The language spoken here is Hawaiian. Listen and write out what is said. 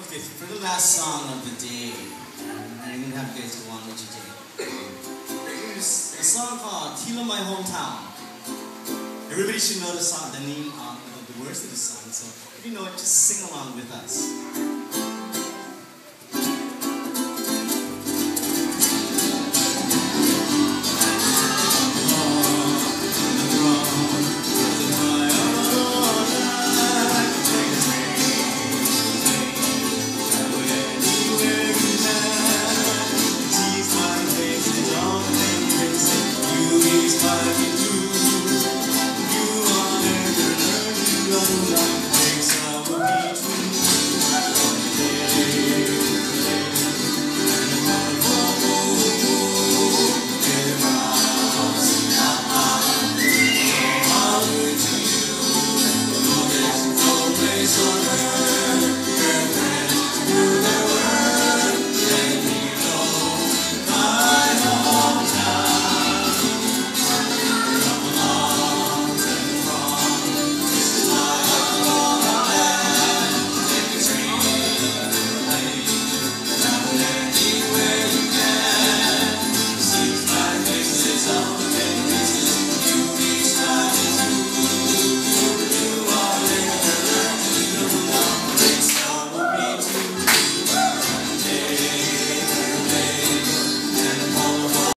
Okay, for the last song of the day, I'm gonna have you guys go on with your day. Here's a song called Hilo My Hometown. Everybody should know the song, the name, the words of the song. So if you know it, just sing along with us.